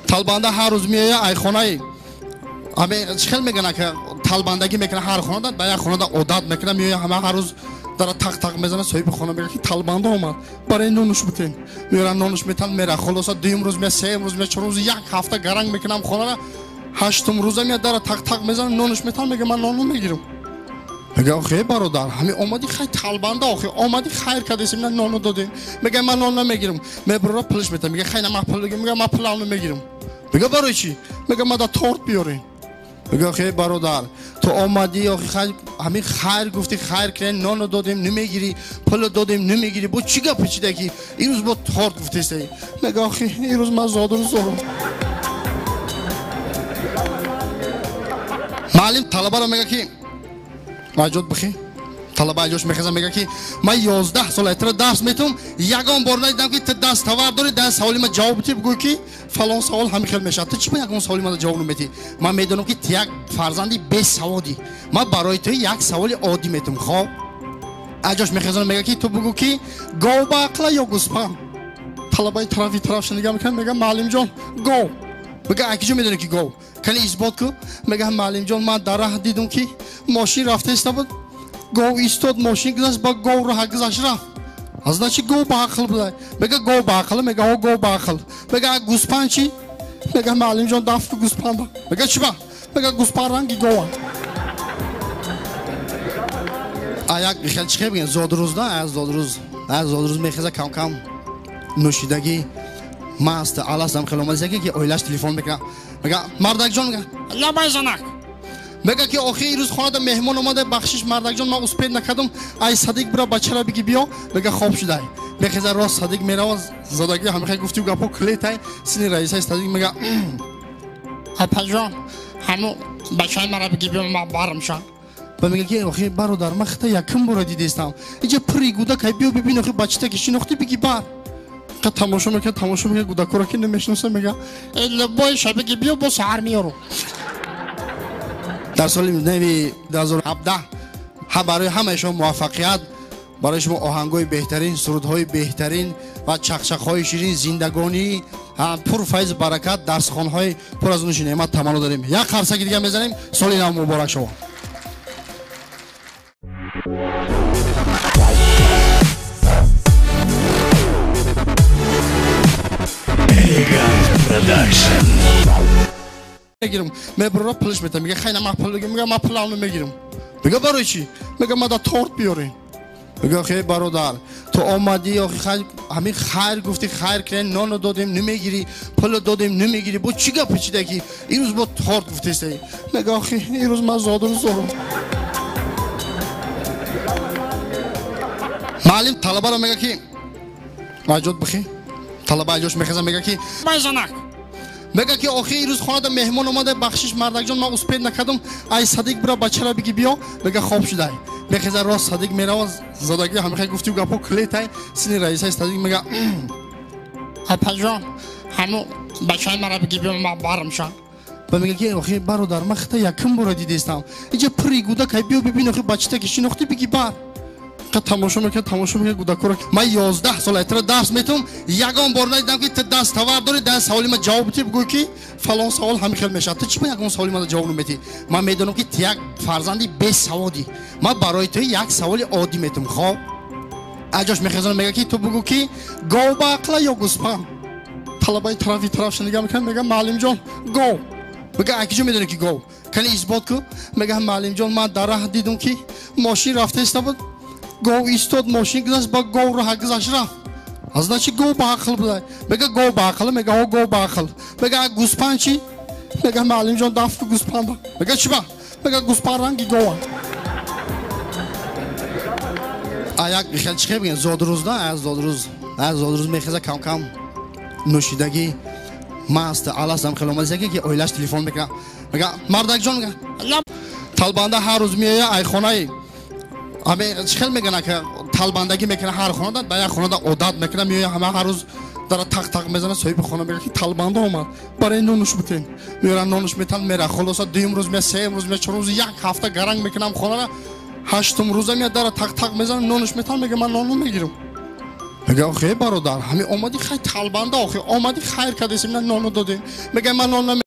Талбанда ҳар рӯз меояд айхонаи чӣ хел мегӯянд, ки талбандагӣ мекунад, ҳар хонада ба як хонада одат мекунад, меояд ҳама ҳар рӯз дара тақ-тақ мезанад. Соҳиби хона мегӯяд, ки талбанда омад, барои нонуш битен. Меоранд, нонуш метан, мера. Хулоса, дуюм рӯз меяд, сеюм рӯз меяд, чорум рӯз, як ҳафта гаранг мекунам хонара. Ҳаштум рӯза меяд, дара тақ-тақ мезанад, нонуш метан, мега ман нон намегирам. Мега охе бародар, ҳами омадӣ, хай талбанда, охе омадӣ, хайр кардесим, на нону додем. Мега ман нон намегирам. Мебарора, пулш метам. Мега хай, на ман пул, мега ман пулам намегирам. Мега барои чӣ? Мега ман да торт биёрем. Мега охе бародар, ту омадӣ, охе хай ҳамин хайр гуфтӣ, хайр кардем, нону додем, намегирӣ, пулу додем, намегирӣ, бо чӣ гап печида ки имрӯз бо торт гуфтестай? Мега охе имрӯз ман зодрӯз дорам. Муаллим талабаро мега ки аҷод бихӣ. Талаба аҷош мехеза, мега ки ман 11 сол айтра дарс метум, ягон бор надидам ки ту даст тавар дорӣ, дар саволи ман ҷавоб битӣ, бигӯй ки фалон савол ҳамин хел мешавад. Ту чӣ ба ягон саволи ман ҷавоб наметӣ? Ман медонам ки ту як фарзанди бесаводӣ. Ман барои ту як саволи оддӣ метум. Хоб, аҷош мехеза, мега ки ту бигӯ ки гов ба ақла ё гӯспанд? Талабаи тарафи тарафша нигаҳ мекунад, мега муаллимҷон, гов. Мега акиҷо медонӣ ки гов? Кани исбот ку. Мега муаллимҷон, ман дар раҳ дидум ки мошин рафта иста буд, гов истод, мошин гузашт, ба гов раҳ гузашт, рафт. Значит, гов ба ақл буда. Мега гов ба ақл? Мега о, гов ба ақл. Мега гӯспанд чӣ? Мега муаллимҷон, дафту гӯспанда. Мега чӣ ба? Мега гӯспанд ранги гова. А як хел чӣ бигӯям, зодрӯз на, зодрӯз, зодрӯз мехеза, кам кам нӯшидагӣ, маст аластам, хел омадиса ки оилаш телефон мекунад, мега мардакҷон, мега лабай занак, мега ки охи ирӯз хонада меҳмон омада, бахшиш мардакҷон, ман успед накардам, ай садик бира, бачара биги биё. Мега хоб шудай. Мехеза, рост садик мерава, задагӣ ҳамихай гуфтию гапҳо клетай сини раисаи садик, мега апаҷон, ҳаму бачаи мара биги биё, ман барм ша. Ба мега ки охи бародар, ман хита якум бора дидестам, инҷа пури гудакай, биё бибин, охи бачата ки шинохтӣ, биги бар. Тамошо мекунад, тамошо мекунад, гудакора ки намешиноса, мега либои шабиги биё, бо саҳар меёру. Дар соли нави 2017 барои ҳамаи шумо муваффақият, барои шумо оҳангҳои беҳтарин, сурудҳои беҳтарин ва чақчақҳои ширин, зиндагонӣ пурфайзу баракат, дарсхонҳои пур аз нуши неъмат таманно дорем. Як қарсаки дига мезанем. Соли нав муборак шумо. Мегирам. Мебарора, пулш метам. Мега хай, на ман пул, мега ман пулам намегирам. Мега барои чӣ? Мега ман да торт биёрем. Мега охе бародар, ту омадӣ, охе хай ҳамин хайр гуфтӣ, хайр кардем, нону додем, намегирӣ, пулу додем, намегирӣ, бо чӣ гап печида ки имрӯз бо торт гуфтестай? Мега охе имрӯз ман зодрӯз дорам. Муаллим талабаро мега ки аҷод бихӣ. Талаба аҷош мехеза, мега ки май занак, мега ки охи ирӯз хонада меҳмон омада, бахшиш мардакҷон, ман успед накардам, ай садик бира, бачара биги биё. Мега хоб шудай. Мехеза, рост садик мерава, задагӣ ҳамихай гуфтию гапҳо клетай сини раисаи садик, мега апаҷон, ҳаму бачаи мара биги биё, ман барм ша. Ба мега ки охи бародар, ман хита якум бора дидестам, инҷа пури гудакай, биё бибин, охи бачата ки шинохтӣ, биги бар. Тамошо мекунад, тамошо мекунад, гудакора. Ман 11 сол айтра дарс метум, ягон бор надидам ки ту даст тавар дорӣ, дар саволи ман ҷавоб битӣ, бигӯй ки фалон савол ҳамин хел мешавад. Ту чӣ ба ягон саволи ман ҷавоб наметӣ? Ман медонам ки ту як фарзанди бесаводӣ. Ман барои ту як саволи оддӣ метум. Хоб, аҷош мехезона, мега ки ту бигӯ ки гов ба ақла ё гӯспанд? Талабаи тарафи тарафша нигаҳ мекунад, мега муаллимҷон, гов. Мега акиҷо медонӣ ки гов? Кани исбот ку. Мега муаллимҷон, ман дар раҳ дидум ки мошин рафта иста буд, гов истод, мошин гузашт, ба гов раҳ гузашт, рафт. Значит, гов ба ақл буда. Мега гов ба ақл? Мега о, гов ба ақл. Мега гӯспанд чӣ? Мега муаллимҷон, дафту гӯспанда. Мега чӣ ба? Мега гӯспанд ранги гова. А як хел чӣ бигӯям, зодрӯз на, зодрӯз, зодрӯз мехеза, кам кам нӯшидагӣ, маст аластам, хел омадиса ки оилаш телефон мекунад, мега мардакҷон, мега талбанда ҳар рӯз меояд айхонаи чӣ хел мегӯянд, ки талбандагӣ мекунад, ҳар хонада ба як хонада одат мекунад, меояд ҳама ҳар рӯз дара тақ-тақ мезанад. Соҳиби хона мега ки талбанда омад, барои нонуш битен. Меоранд, нонуш метан, мера. Хулоса, дуюм рӯз меяд, сеюм рӯз меяд, чорум рӯз, як ҳафта гаранг мекунам хонара. Ҳаштум рӯза меяд, дара тақ-тақ мезанад, нонуш метан, мега ман нон намегирам. Мега, охе, бародар, ҳами омадӣ, хай, талбанда, охе, омадӣ, хайр кардесим, на нону додем. Мега, ман нон.